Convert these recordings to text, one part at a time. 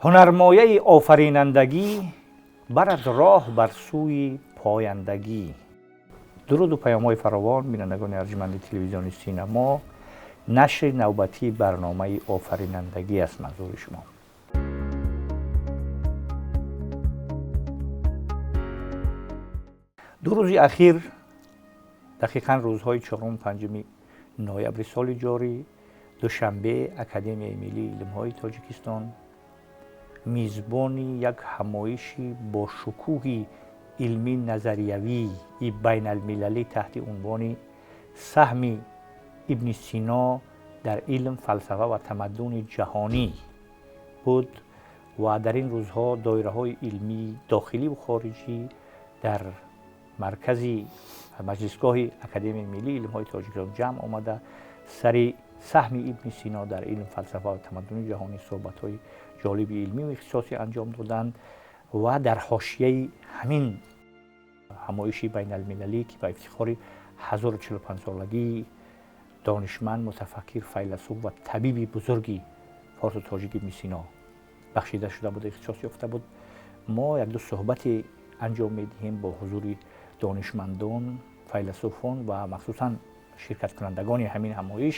Ҳунармояи офаринандагӣ барад роҳ бар сӯи пояндагӣ. Дуруду паёмҳои фаровон, бинандагони арҷманди телевизиони Синамо, нашри навбатии барномаи офаринандагӣ аст манзури шумо. Ду рӯзи ахир, дақиқан рӯзҳои 4-5 ноябри соли ҷорӣ, Душанбе, Академияи миллии илмҳои Тоҷикистон мизбони як ҳамоиши бошукӯҳи илмӣ назариявии байналмилалӣ таҳти унвони саҳми Ибни Сино дар илм, фалсафа ва тамаддуни ҷаҳонӣ буд ва дар ин рӯзҳо доираҳои илмии дохилӣ ва хориҷӣ дар маркази маҷлисгоҳи Академияи миллии илмҳои Тоҷикистон ҷамъ омада сари саҳми Ибни Сино дар илм, фалсафа ва тамаддуни ҷаҳонӣ суҳбатҳои ҷолиби илмӣ ва ихтисосӣ анҷом доданд ва дар ҳошияи ҳамин ҳамоиши байналмилалӣ, ки ба ифтихори 1045-солагии донишманд, мутафаккир, файласуф ва табиби бузурги форсу тоҷик Ибни Сино бахшида шуда буд, ихтисос ёфта буд, мо якду суҳбате анҷом медиҳем бо ҳузури донишмандон, файласуфон ва махсусан ширкаткунандагони ҳамин ҳамоиш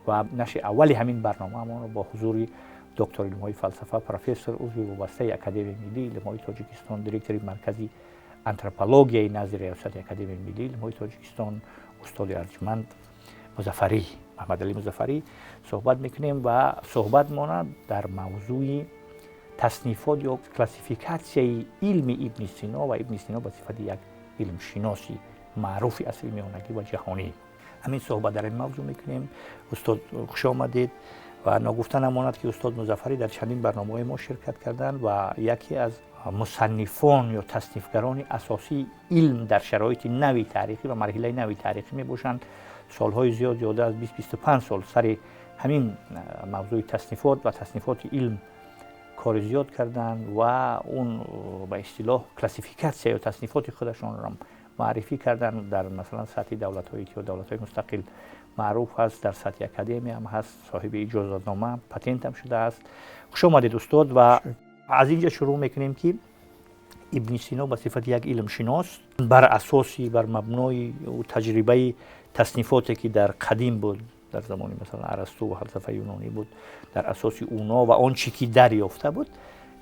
ва нашри аввали ҳамин барномаамонро бо ҳузури доктори илмҳои фалсафа, профессор, узви вобастаи Академияи миллии илмҳои Тоҷикистон, директори маркази антропологияи назди риёсати Академияи миллии илмҳои Тоҷикистон, устоди арҷманд Музаффарӣ, Маҳмадалӣ Музаффарӣ суҳбат мекунем ва суҳбатмона дар мавзӯи таснифот ё классификатсияи илми Ибни Сино ва Ибни Сино ба сифати як илмшиноси маъруфи асри миёнагӣ ва ҷаҳонӣ. Ҳамин суҳбат дар ин мавзӯъ мекунем. Устод, хуш омадед ва ногуфта намонад, ки устод Музаффарӣ дар чандин барномаҳои мо ширкат карданд ва яке аз мусаннифон ё таснифгарони асосии илм дар шароити нави таърихӣ ва марҳилаи нави таърихӣ мебошанд. Солҳои зиёд, зиёда аз 20-25 сол сари ҳамин мавзӯи таснифот ва таснифоти илм кори зиёд карданд ва он ба истилоҳ классификатсия ё таснифоти худашонро муаррифӣ карданд. Дар масалан сатҳи давлатҳои иттиҳод, давлатҳои мустақил маъруф ҳаст, дар сатҳи академия ҳам ҳаст, соҳиби иҷозатнома, патент ҳам шудааст. Хуш омадед, устод, ва аз инҷа шурӯъ мекунем, ки Ибни Сино ба сифати як илмшинос бар асоси, бар мабнои таҷрибаи таснифоте, ки дар қадим буд, дар замони масалан Арасту ва фалсафаи юнонӣ буд, дар асоси уно ва он чӣ ки дарёфта буд,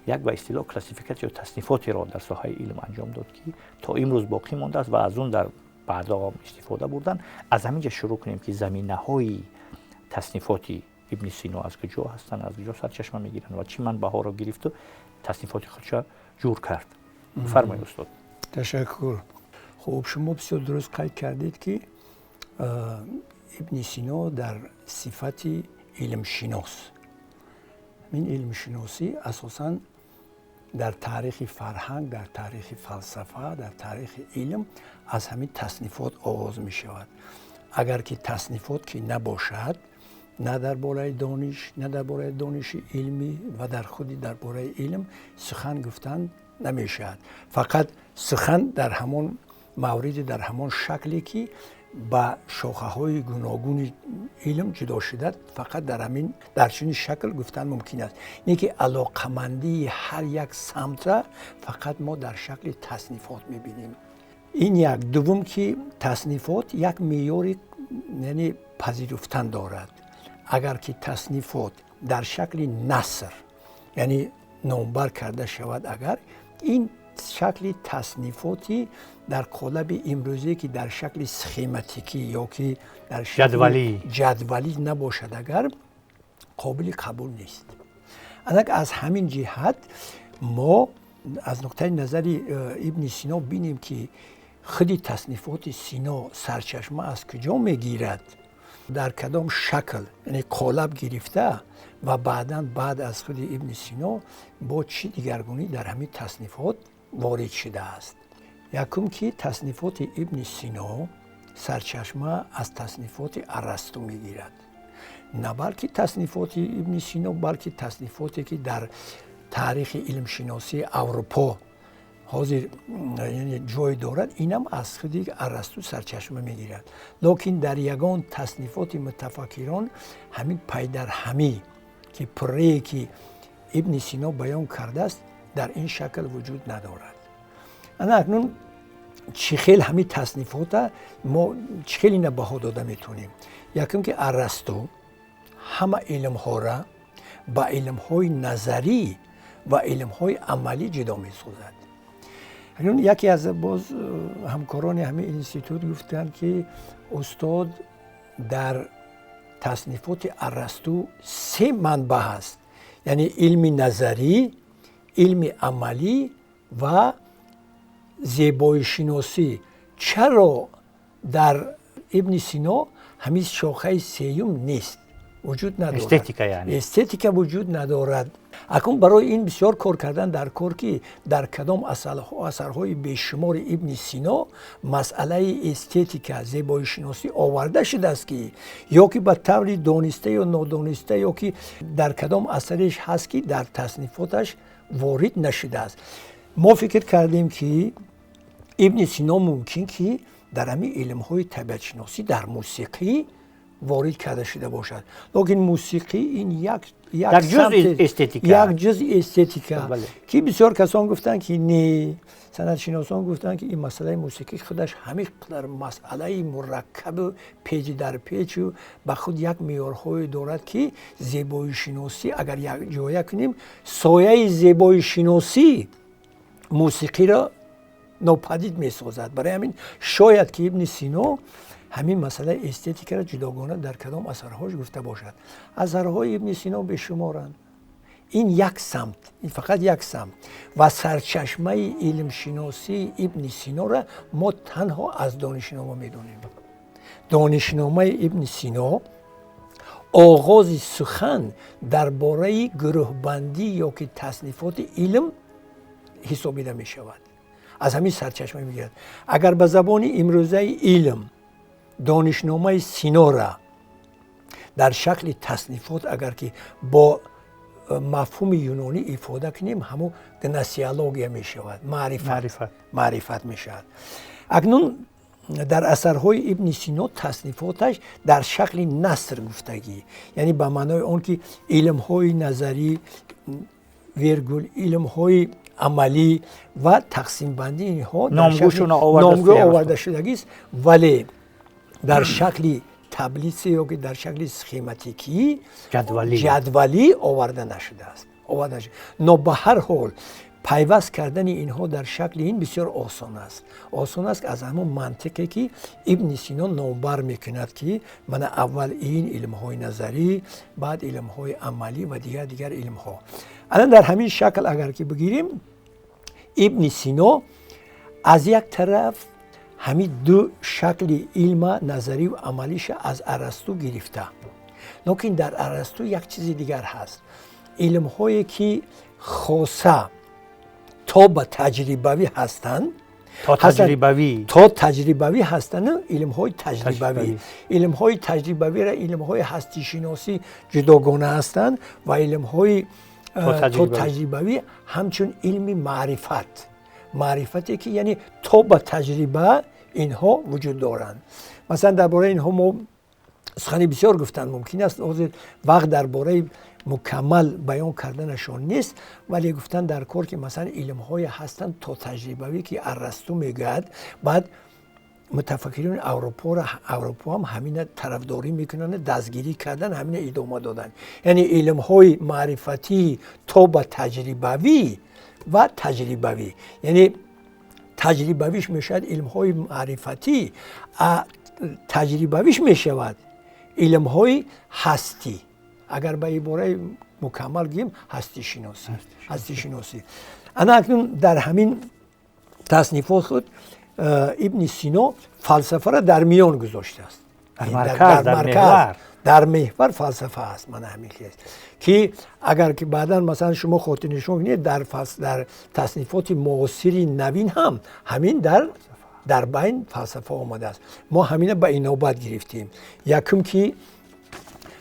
як ба истилоҳ классификатсия ё таснифотеро дар соҳаи илм анҷом дод, ки то имрӯз боқӣ мондааст ва аз он дар баъдҳо истифода бурданд. Аз ҳамин ҷа шурӯъ кунем, ки заминаҳои таснифоти Ибни Сино аз куҷо ҳастанд, аз куҷо сарчашма мегиранд ва чӣ манбаъҳоро гирифту таснифоти худша ҷур кард. Фармоед, устод. Ташаккур. Хуб, шумо бисёр дуруст қайд кардед, ки Ибни Сино дар сифати илмшинос, ин илмшиносӣ асосан дар таърихи фарҳанг, дар таърихи фалсафа, дар таърихи илм аз ҳамин таснифот оғоз мешавад. Агар ки таснифот ки набошад, на дар бораи дониш, на дар бораи дониши илмӣ ва дар худи дар бораи илм сухан гуфтан намешавад. Фақат сухан дар ҳамон мавриди, дар ҳамон шакле, ки ба шохаҳои гуногуни илм ҷудо шуда, фақат дар ҳамин, дар чунин шакл гуфтан мумкин аст. Не ки алоқамандии ҳар як самтра фақат мо дар шакли таснифот мебинем. Ин як. Дуввум, ки таснифот як меъёри, яъне пазируфтан дорад. Агар ки таснифот дар шакли наср, яъне номбар карда шавад, агар ин шакли таснифоти дар қолаби имрӯзие, ки дар шакли схематикӣ ё ки дар ҷадвалӣ ҷадвалӣ набошад, агар қобили қабул нест. Анак аз ҳамин ҷиҳат мо аз нуқтаи назари Ибни Сино бинем, ки худи таснифоти Сино сарчашма аз куҷо мегирад, дар кадом шакл, яъне қолаб гирифта ва баъдан баъд аз худи Ибни Сино бо чӣ дигаргунӣ дар ҳамин таснифот ворид шудааст. Якум, ки таснифоти Ибни Сино сарчашма аз таснифоти Арасту мегирад. На балки таснифоти Ибни Сино, балки таснифоте, ки дар таърихи илмшиносии Аврупо ҳозир, яъне ҷой дорад, инам аз худи Арасту сарчашма мегирад. Лекин дар ягон таснифоти мутафаккирон ҳамин пайдарҳамӣ, ки пуррае ки Ибни Сино баён кардааст, дар ин шакл вуҷуд надорад. Ана акнун чӣ хел ҳамин таснифота мо чӣ хел ина баҳо дода метавонем? Якум, ки Арасту ҳама илмҳоро ба илмҳои назарӣ ва илмҳои амалӣ ҷудо месозад. Акнун яке аз боз ҳамкорони ҳамин институт гуфтанд, ки устод, дар таснифоти Арасту се манбаъ ҳаст, яъне илми назарӣ, илми амалӣ ва зебоишиносӣ. Чаро дар Ибни Сино ҳамин шохаи сеюм нест, вуҷуд надорад? Эстетика яъне. Эстетика вуҷуд надорад. Акнун барои ин бисёр кор кардан дар кор, ки дар кадом асарҳои бешумори Ибни Сино масъалаи эстетика, зебоишиносӣ оварда шудааст, ки ё ки ба таври дониста ё нодониста, ё ки дар кадом асареш ҳаст, ки дар таснифоташ ворид нашудааст. Мо фикр кардем, ки Ибни Сино мумкин ки дар ҳамин илмҳои табиатшиносӣ, дар мусиқӣ ворид карда шуда бошад, лекин мусиқӣ ин як эстетика, як ҷузъи эстетика, ки бисёр касон гуфтанд, ки не, санъатшиносон гуфтанд, ки ин масъалаи мусиқӣ худаш ҳамин қадар масъалаи мураккабу печ дар печу ба худ як меъёрҳое дорад, ки зебоишиносӣ агар якҷоя кунем, сояи зебоишиносӣ мусиқиро нопадид месозад. Барои ҳамин шояд ки Ибни Сино ҳамин масъалаи эстетикаро ҷудогона дар кадом асарҳош гуфта бошад. Асарҳои Ибни Сино бешуморанд. Ин як самт, ин фақат як самт, ва сарчашмаи илмшиносии Ибни Синора мо танҳо аз Донишнома медонем. Донишномаи Ибни Сино оғози сухан дар бораи гурӯҳбандӣ ё ки таснифоти илм ҳисобида мешавад, аз ҳамин сарчашма мегирад. Агар ба забони имрӯзаи илм Донишномаи Синора дар шакли таснифот, агар ки бо мафҳуми юнонӣ ифода кунем, ҳамун гносеология мешавад, маърифат, маърифат мешавад. Акнун дар асарҳои Ибни Сино таснифоташ дар шакли наср гуфтагӣ, яъне ба маънои он ки илмҳои назарӣ вергул илмҳои амалӣ ва тақсимбандии инҳо номгӯ оварда шудагист, вале дар шакли таблица ё ки дар шакли схематикӣ, ҷадвалӣ оварда нашудааст, оварда. Но ба ҳар ҳол пайваст кардани инҳо дар шакли ин бисёр осон аст. Осон аст аз ҳамон мантиқе, ки Ибни Сино номбар мекунад, ки мана аввал ин илмҳои назарӣ, баъд илмҳои амалӣ ва дигар дигар илмҳо. Ана дар ҳамин шакл агар ки бигирем, Ибни Сино аз як тараф ҳамин ду шакли илма, назариву амалиша, аз Арасту гирифта, лекин дар Арасту як чизи дигар ҳаст: илмҳое ки хоса то ба таҷрибавӣ ҳастанд, то таҷрибавӣ ҳастанд, илмҳои таҷрибавӣ. Илмҳои таҷрибавиро илмҳои ҳастишиносӣ ҷудогона ҳастанд ва илмҳои то таҷрибавӣ ҳамчун илми маърифат, маърифате ки яъне то ба таҷриба инҳо вуҷуд доранд. Масалан, дар бораи инҳо мо сухани бисёр гуфтан мумкин аст, ҳозир вақт дар бораи мукаммал баён карданашон нест, вале гуфтан дар кор, ки масалан илмҳое ҳастанд то таҷрибавӣ, ки Арасту мегӯяд, баъд мутафаккирони Аврупоро, Аврупо ҳам ҳамина тарафдорӣ мекунанд, дастгирӣ кардан, ҳамина идома доданд, яъне илмҳои маърифатии то ба таҷрибавӣ ва таҷрибавӣ. Яъне таҷрибавиш мешавад илмҳои маърифатӣ, таҷрибавиш мешавад илмҳои ҳастӣ. Агар ба ибораи мукаммал гӯем, ҳастишиносӣ, ҳастишиносӣ. Ана акнун дар ҳамин таснифот худ Ибни Сино фалсафаро дар миён гузоштааст, дар марказ, дар меҳвар фалсафа аст. Мана ҳамин чиз, ки агар ки баъдан масалан шумо хотирнишон кунед, дар таснифоти муосири навин ҳам ҳамин дар байн фалсафа омадааст. Мо ҳамина ба инобат гирифтем. Якум, ки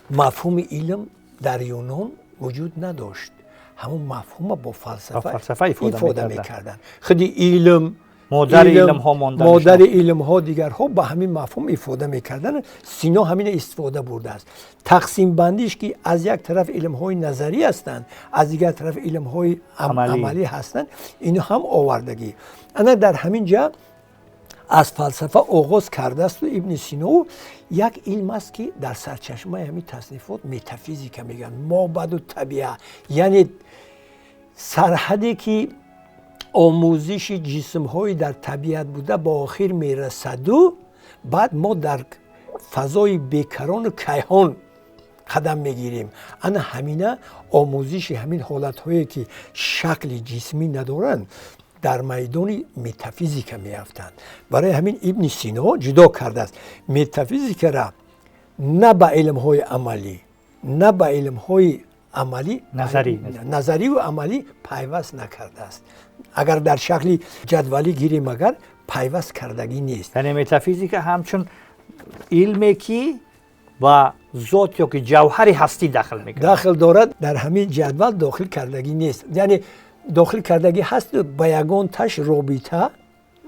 мафҳуми илм дар Юнон вуҷуд надошт, ҳамон мафҳума бо фалсафа ифода мекарданд. Худи илм Модари илмҳо монда, модари илмҳо дигарҳо ба ҳамин мафҳум ифода мекарданд. Сино ҳамина истифода бурдааст. Тақсимбандиш ки аз як тараф илмҳои назарӣ ҳастанд, аз дигар тараф илмҳои амалӣ ҳастанд, ино ҳам овардагӣ. Ана дар ҳамин ҷа аз фалсафа оғоз кардаасту Ибни Сино як илм аст, ки дар сарчашмаи ҳамин таснифот метафизика мегӯянд, мобаду табиа, яъне сарҳаде ки омӯзиши ҷисмҳои дар табиат буда ба охир мерасаду баъд мо дар фазои бекарону кайҳон қадам мегирем. Ана ҳамина омӯзиши ҳамин ҳолатҳое ки шакли ҷисмӣ надоранд, дар майдони метафизика меафтанд. Барои ҳамин Ибни Сино ҷудо кардааст метафизикара на ба илмҳои амалӣ, на ба илмҳои амалӣ, назариву амалӣ пайваст накардааст. Агар дар шакли ҷадвалӣ гирем, агар пайваст кардагӣ нест. Яъне метафизика ҳамчун илме ки ба зот ё ки ҷавҳари ҳастӣ дахл мекунад, дахл дорад, дар ҳамин ҷадвал дохил кардагӣ нест. Яъне дохил кардагӣ ҳаст, ба ягон таш робита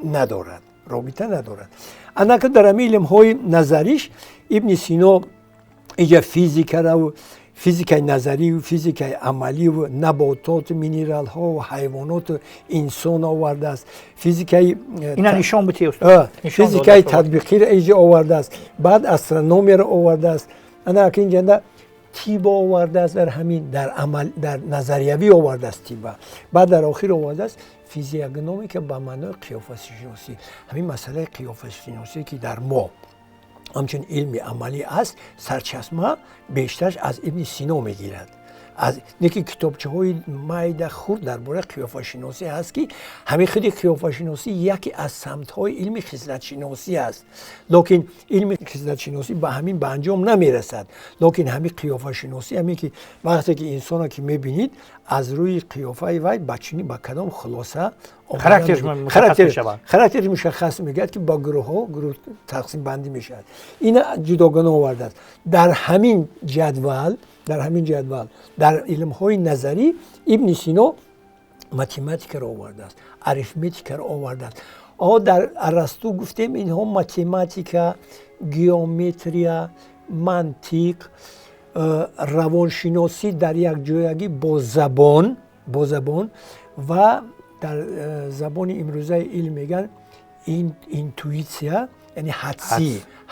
надорад, робита надорад. Анака дар ҳамин илмҳои назариш Ибни Сино инҷа физикараву физикаи назариву физикаи амаливу набототу минералҳову ҳайвоноту инсон овардааст. Физикаи ина нишон бутӣ, физикаи татбиқиро инҷа овардааст, баъд астрономияро овардааст. Ана ака инҷанда тиба овардааст, дар ҳамин дар амал, дар назариявӣ овардааст тиба, баъд дар охир овардааст физиогномика ба маънои қиёфашиносӣ. Ҳамин масъалаи қиёфашиносӣ ки дар мо ҳамчун илми амалӣ аст, сарчашма бештарш аз Ибни Сино мегирад. Аз неки китобчаҳои майда хурд дар бораи қиёфашиносӣ ҳаст, ки ҳамин худи қиёфашиносӣ яке аз самтҳои илми хислатшиносӣ аст. Лекин илми хислатшиносӣ ба ҳамин ба анҷом намерасад. Лекин ҳамин қиёфашиносӣ, ҳамин ки вақте ки инсонро ки мебинид, аз рӯи қиёфаи вай ба чунин ба кадом хулоса характерш мушаххас мегӯяд, ки ба гурӯҳҳо гурӯҳ тақсимбандӣ мешавад. Ина ҷудогона овардааст дар ҳамин ҷадвал. Дар ҳамин ҷадвал дар илмҳои назарӣ Ибни Сино математикаро овардааст, арифметикаро овардааст. О дар Арасту гуфтем, инҳо математика, геометрия, мантиқ, равоншиносӣ дар якҷоягӣ бо забон ва дар забони имрӯзаи илм мегӯянд интуитсия, яъне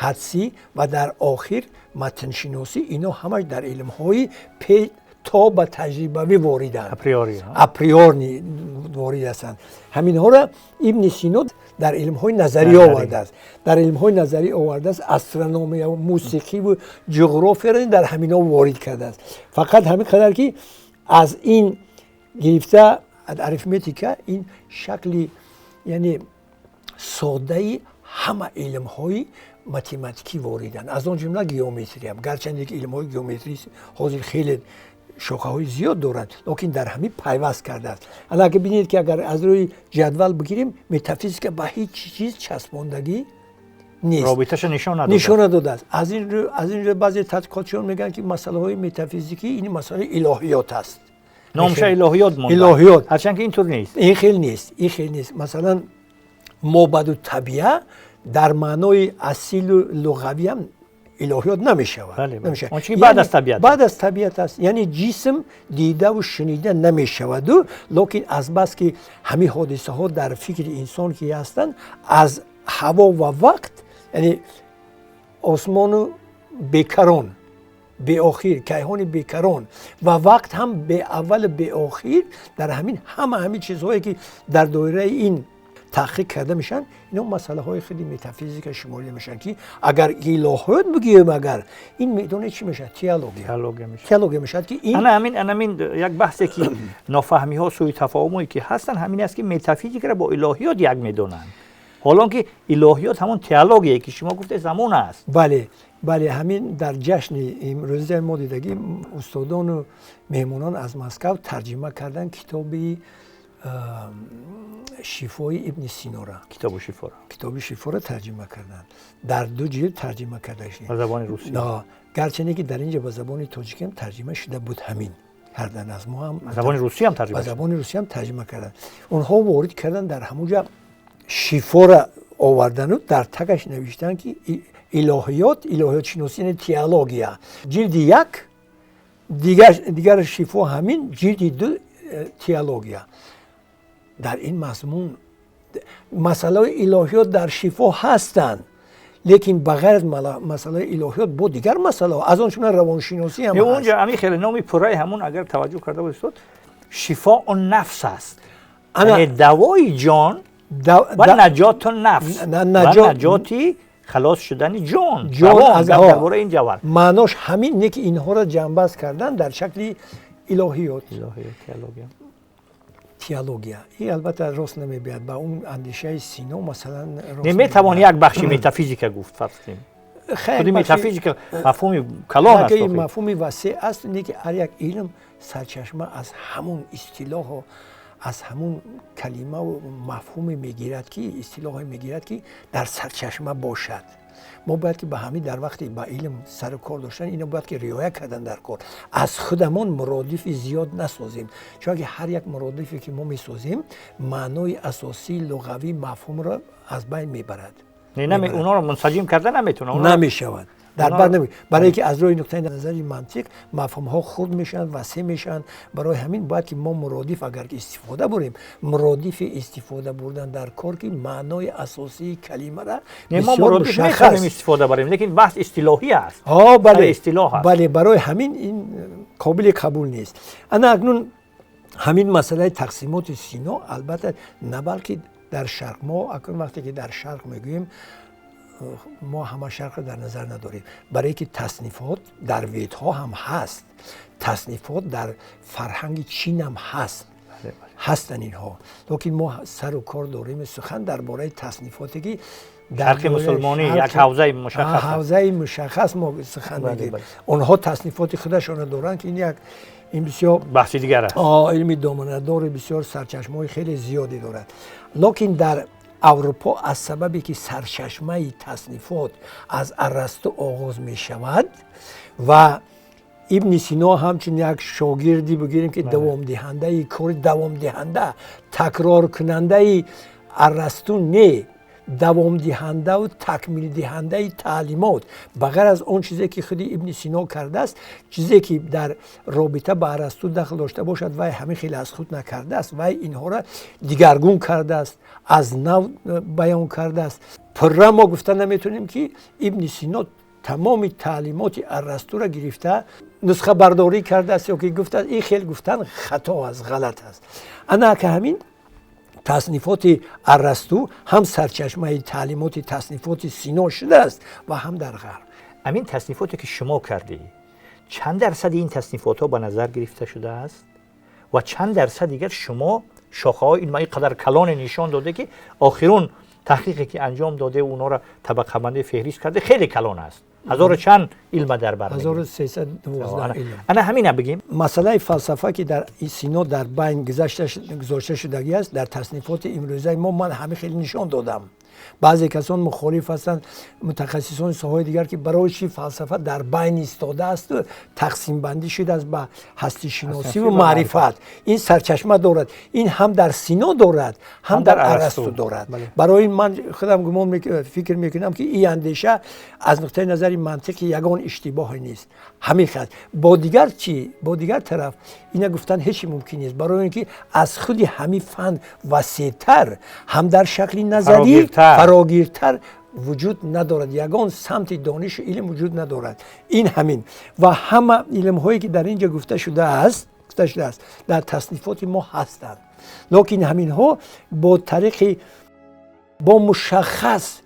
ҳадсӣ, ва дар охир матншиносӣ. Ино ҳамаш дар илмҳои то ба таҷрибавӣ вориданд, априори ворид ҳастанд. Ҳаминҳоро Ибни Сино дар илмҳои назарӣ овардааст, дар илмҳои назарӣ овардааст. Астрономия, мусиқиву ҷуғрофияро дар ҳаминҳо ворид кардааст. Фақат ҳамин қадар ки аз ин гирифта арифметика ин шакли, яъне содаи ҳама илмҳои математикӣ вориданд, аз он ҷумла геометрия. Гарчанде ки илмҳои геометрӣ ҳозир хеле шохаҳои зиёд доранд, лекин дар ҳамин пайваст кардааст. Ана ки бинед, ки агар аз рӯи ҷадвал бигирем, метафизика ба ҳеҷ чиз часпондагӣ нест, робиташа нишон надодааст, нишон надодааст. Аз ин рӯ баъзе тадқиқотчиён мегӯянд, ки масъалаҳои метафизикӣ ин масъалаи илоҳиёт аст. Номша илоҳиёт монда, илоҳиёт. Ҳарчанд ки ин тур нест. Ин хел нест, ин хел нест. Масалан, мобаду табиа дар маънои асилу луғавиам илоҳиёт намешавад. Баъд аз табиат. Баъд аз табиат аст, яъне ҷисм дидаву шунида намешаваду, лекин азбаски ҳамин ҳодисаҳо дар фикри инсон ки ҳастанд, аз ҳаво ва вақт, яъне осмону бекарон, беохир, кайҳони бекарон ва вақт ҳам беаввалу беохир, дар ҳамин ҳама ҳамин чизҳое ки дар доираи ин таҳқиқ карда мешаванд, ино масъалаҳои худи метафизика шуморида мешаванд, ки агар илоҳиёт бигӯем, агар ин медонед чӣ мешавад, теология, теология мешавад, ки ин ана ҳамин як баҳсе ки нофаҳмиҳо, сӯи тафоҳумое ки ҳастанд, ҳамин аст, ки метафизикаро бо илоҳиёт як медонанд, ҳолон ки илоҳиёт ҳамон теологие ки шумо гуфте замон аст. Бале, ҳамин дар ҷашни имрӯзаи мо дидагӣ устодону меҳмонон аз Москав тарҷима карданд китоби Шифои Ибни Синора. Китоби Шифоро. Китоби Шифоро тарҷима карданд, дар ду ҷилд тарҷима карда. Ба забони русӣ. Гарчанде ки дар инҷа ба забони тоҷикиам тарҷима шуда буд, ҳамин кардан аз мо ҳам. Забони русиам тарҷима. Ба забони русиам тарҷима карданд. Онҳо ворид карданд дар ҳамунҷа. Шифора овардану дар тагаш навиштанд, ки илоҳиёт, илоҳиётшиносӣ, яъне теология, ҷилди як, дигар Шифо ҳамин ҷилди ду, теология. Дар ин мазмун масъалаи илоҳиёт дар Шифо ҳастанд, лекин ба ғайр аз масъалаи илоҳиёт бо дигар масъалаҳо, аз он ҷумла равоншиносӣ ҳам. Онҷа ҳамин хеле номи пурраи ҳамун, агар таваҷҷӯҳ карда бошед, Шифоу нафс аст, яъне давои ҷон ва наҷоту нафс ва наҷоти, халос шудани ҷон. Ҷон аз дар бораи ин ҷавҳар. Маънош ҳамин не, ки инҳоро ҷамъбаст кардан дар шакли илоҳиёт. Илоҳиёт, теология. Теология. И албатта рост намебиёд ба он андешаи Сино, масалан. Не, метавон як бахши метафизика гуфт, фарз кунем. Худи метафизика мафҳуми калон аст. Мафҳуми васеъ аст, не ки ҳар як илм сарчашма аз ҳамун истилоҳу аз ҳамун калимаву мафҳуме мегирад, ки истилоҳе мегирад, ки дар сарчашма бошад. Мо бояд ки ба ҳамин дар вақте ба илм сару кор доштан, ино бояд ки риоя кардан дар кор, аз худамон муродифи зиёд насозем, чунки ҳар як муродифе ки мо месозем, маънои асосии луғавии мафҳумро аз байн мебарад. Онҳоро мунсаҷим карда наметавонад. Намешавад, дар бар нами, барое ки аз рӯи нуқтаи назари мантиқ мафҳумҳо хурд мешаванд, васеъ мешаванд. Барои ҳамин бояд ки мо муродиф агар ки истифода бурем, муродифи истифода бурдан дар кор, ки маънои асосии калимара. Мо муродиф метавонем истифода барем, лекин баҳс истилоҳӣ аст. Бале. Истилоҳ аст. Бале, барои ҳамин ин қобили қабул нест. Ана акнун ҳамин масъалаи тақсимоти Сино, албатта, на балки дар шарқ. Мо акнун вақте ки дар шарқ мегӯем, мо ҳама шарқро дар назар надорем, барое ки таснифот дар Ведҳо ҳам ҳаст, таснифот дар фарҳанги Чин ҳам ҳаст, ҳастанд инҳо, лекин мо сару кор дорем, сухан дар бораи таснифоте ки шарқи мусулмонӣ, як ҳавзаи мушаххас. Ҳавзаи мушаххас мо сухан мегӯем. Онҳо таснифоти худашонро доранд, ки ин як ин бисёр баҳси дигар аст. Илми доманадори бисёр сарчашмаҳои хеле зиёде дорад. Лекин дар Аврупо аз сабабе ки сарчашмаи таснифот аз Арасту оғоз мешавад ва Ибни Сино ҳамчун як шогирди, бигирем ки давомдиҳандаи кори, давомдиҳанда, такроркунандаи Арасту не, давомдиҳандаву такмилдиҳандаи таълимот, ба ғайр аз он чизе ки худи Ибни Сино кардааст, чизе ки дар робита ба Арасту дахл дошта бошад, вай ҳамин хеле аз худ накардааст, вай инҳоро дигаргун кардааст, аз нав баён кардааст. Пурра мо гуфта наметавонем, ки Ибни Сино тамоми таълимоти Арастура гирифта нусхабардорӣ кардааст ё ки гуфтааст. Ин хел гуфтан хато аст, ғалат аст. Ана ка ҳамин таснифоти Арасту ҳам сарчашмаи таълимоти таснифоти Сино шудааст ва ҳам дар ғарб. Ҳамин таснифоте ки шумо кардӣ, чанд дарсади ин таснифотҳо ба назар гирифта шудааст ва чанд дарсад дигар шумо шохаҳои илма ин қадар калоне нишон доде, ки охирун таҳқиқе ки анҷом доде, онҳоро табақабандӣ, феҳрист карде, хеле калон аст, ҳазору чанд илма дар бар. Ана ҳамина бигем. Масъалаи фалсафа, ки дар Сино дар байн гузошта шудагӣ аст, дар таснифоти имрӯзаи мо ман ҳамин хеле нишон додам. Баъзе касон мухолиф ҳастанд, мутахассисони соҳаҳои дигар, ки барои чӣ фалсафа дар байн истодаасту тақсимбандӣ шудааст ба ҳастишиносиву маърифат. Ин сарчашма дорад, ин ҳам дар Сино дорад, ҳам дар Арасту дорад. Барои ин ман худам гумон, фикр мекунам, ки ин андеша аз нуқтаи назари мантиқи ягон иштибоҳе нест, ҳамин хел. Бо дигар чӣ, бо дигар тараф ина гуфтан ҳеҷ мумкин нест, барои ин ки аз худи ҳамин фан васеътар ҳам дар шакли назарӣ фарогиртар вуҷуд надорад, ягон самти донишу илм вуҷуд надорад. Ин ҳамин ва ҳама илмҳое ки дар ин ҷо гуфта шудааст, дар таснифоти мо ҳастанд, лекин ҳаминҳо бо тариқи бо мушаххас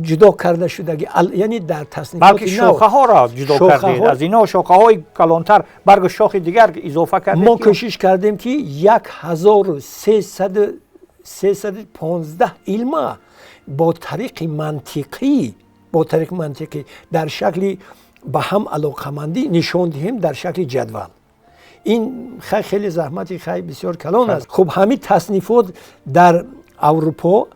ҷудо карда шудагӣ, яъне дар таснифоти Балки шохаҳоро ҷудо кардед, аз инҳо шохаҳои калонтар, баргу шохи дигар изофа кардед. Мо кӯшиш кардем, ки 1315 илма бо тариқи мантиқӣ дар шакли ба ҳам алоқамандӣ нишон диҳем дар шакли ҷадвал. Ин хеле заҳмати хай бисёр калон аст. Хуб, ҳамин таснифот дар Аврупо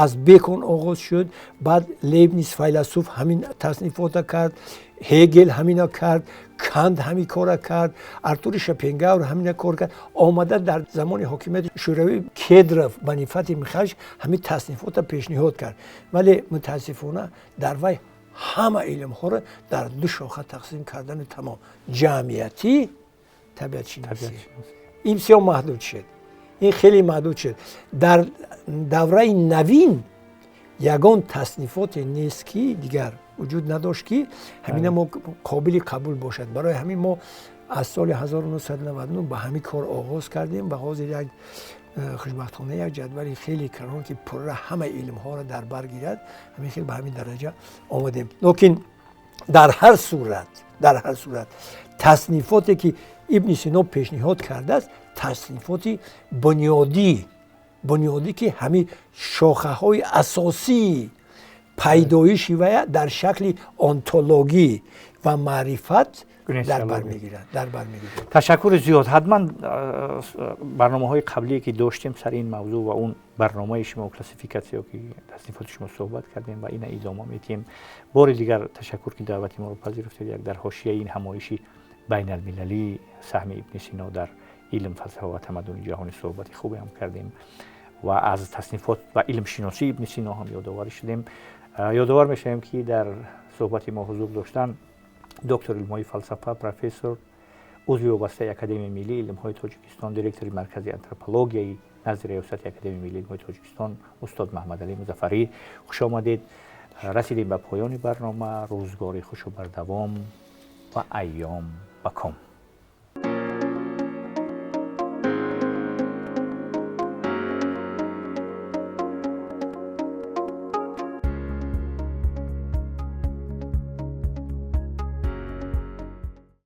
аз Бекон оғоз шуд, баъд Лейбниц файласуф ҳамин таснифота кард. Ҳегел ҳамина кард, Кант ҳамин кора кард, Артури Шопенгауэр ҳамина кор кард. Омада дар замони ҳокимияти Шӯравӣ Кедров Бонифатий Михайлович ҳамин таснифотро пешниҳод кард, вале мутаассифона дар вай ҳама илмҳоро дар ду шоха тақсим кардану тамом: ҷамъиятӣ, табиатшиносӣ. Ин бисёр маҳдуд шуд, ин хеле маҳдуд шуд. Дар давраи навин ягон таснифоте нест, ки дигар вуҷуд надошт, ки ҳамина мо қобили қабул бошад. Барои ҳамин мо аз соли 1999 ба ҳамин кор оғоз кардем ва ҳозир як хушбахтона як ҷадвали хеле калон, ки пурра ҳама илмҳоро дар бар гирад, ҳамин хел ба ҳамин дараҷа омадем. Лекин дар ҳар сурат таснифоте, ки Ибни Сино пешниҳод кардааст, таснифоти бунёдӣ, ки ҳамин шохаҳои асосии пайдоиши вая дар шакли онтологӣ ва маърифат дар бар мегирад. Ташаккури зиёд. Ҳатман барномаҳои қаблие, ки доштем сари ин мавзӯъ ва он барномаи шумо, классификатсия ки таснифоти шумо, суҳбат кардем ва ина идома медиҳем. Бори дигар ташаккур, ки даъвати моро пазируфтед. Як дар ҳошияи ин ҳамоиши байналмилалии саҳми Ибни Сино дар илм, фалсафа ва тамаддуни ҷаҳонӣ суҳбати хубе ҳам кардем ва аз таснифот ва илмшиносии Ибни Сино ҳам ёдоварӣ шудем. Ёдовар мешавем, ки дар суҳбати мо ҳузур доштанд доктор илмҳои фалсафа, профессор, узви вобастаи Академияи миллии илмҳои Тоҷикистон, директори Маркази антропологияи назди Риёсати Академияи миллии илмҳои Тоҷикистон устод Маҳмадалӣ Музаффарӣ. Хуш омадед. Расидем ба поёни барнома. Рӯзгори хушу бардавом ва айём ба ком.